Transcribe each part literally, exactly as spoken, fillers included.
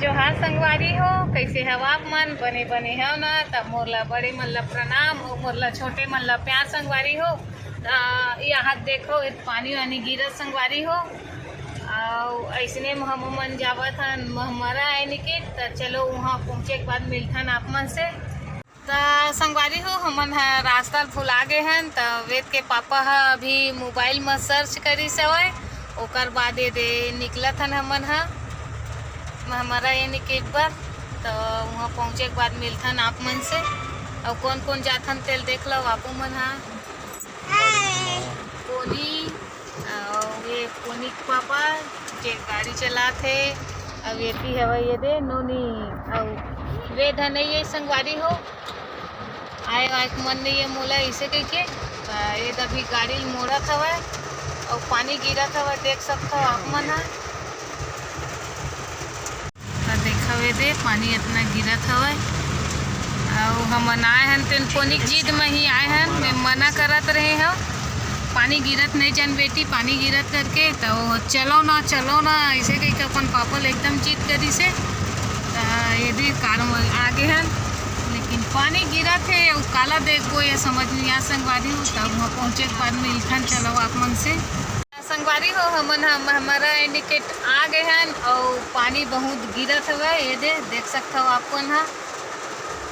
जोहार संगवारी हो, कइसे हव आप मन? बने बने हव ना? त मोर ला बड़े मन ला प्रणाम अउ मोर ला छोटे मन ला प्यार संगवारी हो। त यहाँ देखो, ए पानी वानी गिरत संगवारी हो, अउ अइसने म हम मन जावत हन महमरा एनिकिट। त चलो, उहाँ पहुँचे के बाद मिलथन आप मन से। त संगवारी हो, हमन ह रास्ता ल भुला गे हन। त वेद के पापा ह अभी मोबाइल म सर्च करिस हवय, ओकर बाद ये दे निकलत हन हमन ह महमरा एनिकिट बर। त उहाँ पहुँचे के बाद मिलथन आप मन से, अउ कोन कोन जाथन तेल देख लो आपो मन ह। कोनी अउ ये पुनीत पापा जे गाड़ी चलात हे, अउ ये पी हवय ये दे नोनी, अउ वे धनैया संगवारी हो, आए वाए के मन नहीं है मोला, इसे कहिके त ये दे अभी गाड़ी ल मोड़त हवय, अउ पानी गिरत हवय, देख सकथव आप मन ह। त देखव ए दे, पानी अतना गिरत हवय। अउ हमन आए हन तेन पोनिक जिद म ही आए हन, मैं मना करत रहे हव, "पानी गिरत नहीं जान बेटी, पानी गिरत," करके। त वो, "चलो ना, चलो ना," ऐसे कहिके अपन पापा ल एकदम जिद करिस हे। त ये दे कार म आगे हन, लेकिन पानी गिरत हे, अउ काला देखबो, ये समझ नहीं आ संगवारी हो। तब वहाँ पहुँचे के बाद मिलथन, चलो आप मन से। संगवारी हो, हमन ह महमरा एनिकेट आ गे हन अउ पानी बहुत गिरत हवय। ये दे, देख सकथव आप मन ह।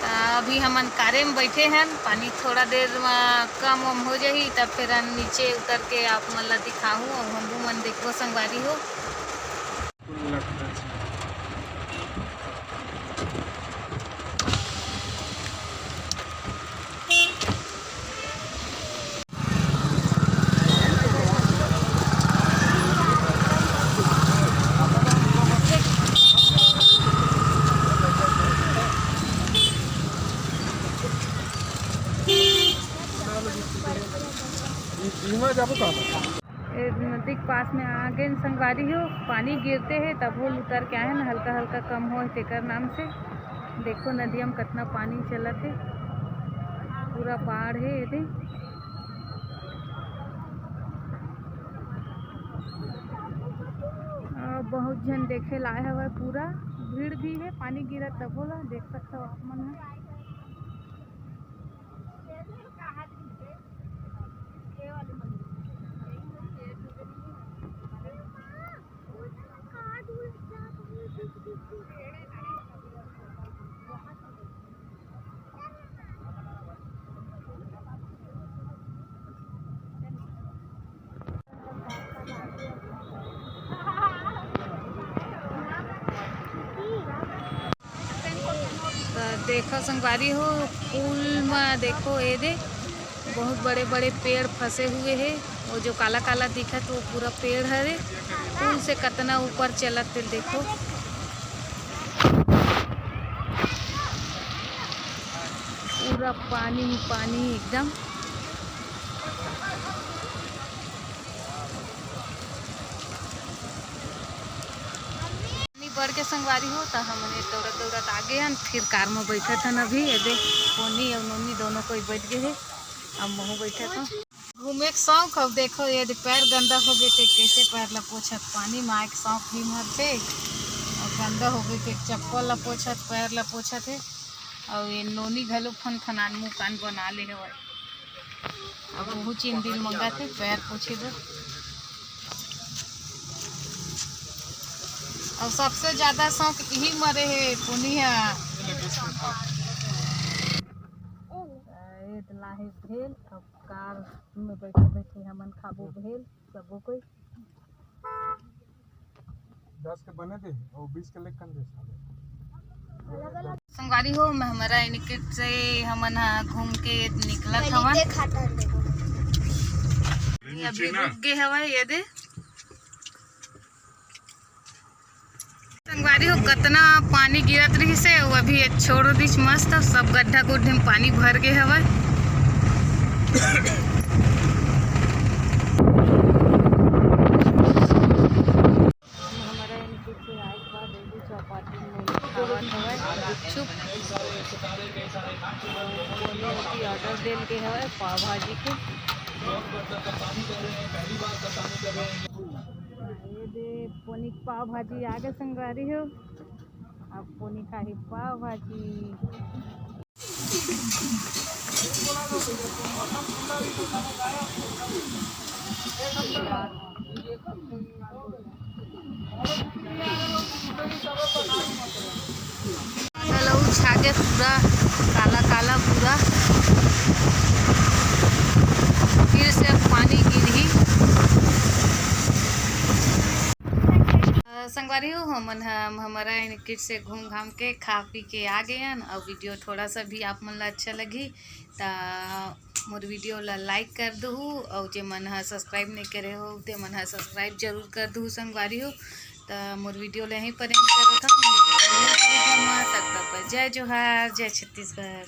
त अभी हमन कारे म बइठे हन, पानी थोड़ा देर म कम वम हो जाही, तब फिर नीचे उतर के आप मन ला दिखाहूँ अउ हमहू मन देखबो संगवारी हो। बीमा जाबो का? ए, नदी के पास में आ गए संगवारी हो, पानी गिरते हे तब वो उतर के आए हैं, हल्का हल्का कम हो तेकर नाम से। देखो नदिया में कितना पानी चलत हे, पूरा बाढ़ हे एदे। अ, बहुत झन देखे ला आए हवय, पूरा भीड़ भी हे, पानी गिरत तभो ला देख सकथव आप मन ह। त देखो संगवारी हो, पुल म देखो, ए दे बहुत बड़े-बड़े पेड़ फंसे हुए हे। वो जो काला-काला दिखत, वो पूरा पेड़ हरे। पुल से कतना ऊपर चलत हे, देखो, पूरा पानी ही पानी एकदम। पानी बढ़ के संगवारी हो, त हमन ये दौड़त दौड़त आ गे हन, फिर कार म बैठत हन अभी। ये दे, पोनी अउ नोनी दोनों कोई बैठ गे हे, अब महू बैठत हन। घूमे के शौक, अब देखो ये दे पैर गंदा हो गे ते कैसे पैर ला पोछत, पानी म आए के शौक भी मरथे, अउ गंदा हो गे ते चप्पल ला पोछत, पैर ला पोछत हे, अउ ये नोनी घलो फनफनान मुँह कान बना ले हवय। अब वहू चिंदिल मंगत हे पैर पोछे बर। अउ सबसे ज्यादा शौक इही मरे हे पुनी ह। ए लाहे भेल, अब कार में बैठे बैठे हमन खाबो भेल सबो कोई। दस के बने दे अउ बीस के लेखन दे साले। संगवारी हो, महमरा एनिकेट से हमन ह घूम के निकलत हवन। अभी रुक गे हवय, ये दे। संगवारी हो, कतना पानी गिरत रहिस हे, वो अभी ये छोड़ दिस मस्त, सब गड्ढा गुड्ढे में पानी भर गे हवय। हमर एनिकेट से आए के बाद एगो चौपाटी में खावत हवय गुपचुप। ऑर्डर देल के हवय पाव भाजी के। ये दे पोनिक पाव भाजी आ गे संगवारी हो। पोनी खाही पाव भाजी। चलो, छागे पूरा काला काला पूरा। फिर से पानी गिरही। अ, संगवारी हो, हमन ह, हमर इनकिट से घूम घाम के, खा पी के आ गए हन। अउ वीडियो थोड़ा सा भी आप मन ला अच्छा लगही, त मोर वीडियो ला like कर दहू, अउ जे मन ह subscribe नहीं करे हो, ते मन ह subscribe जरूर कर दहू संगवारी हो। त मोर वीडियो ला यहीं पर end करत हन। तब तक जय जोहार, जय छत्तीसगढ़।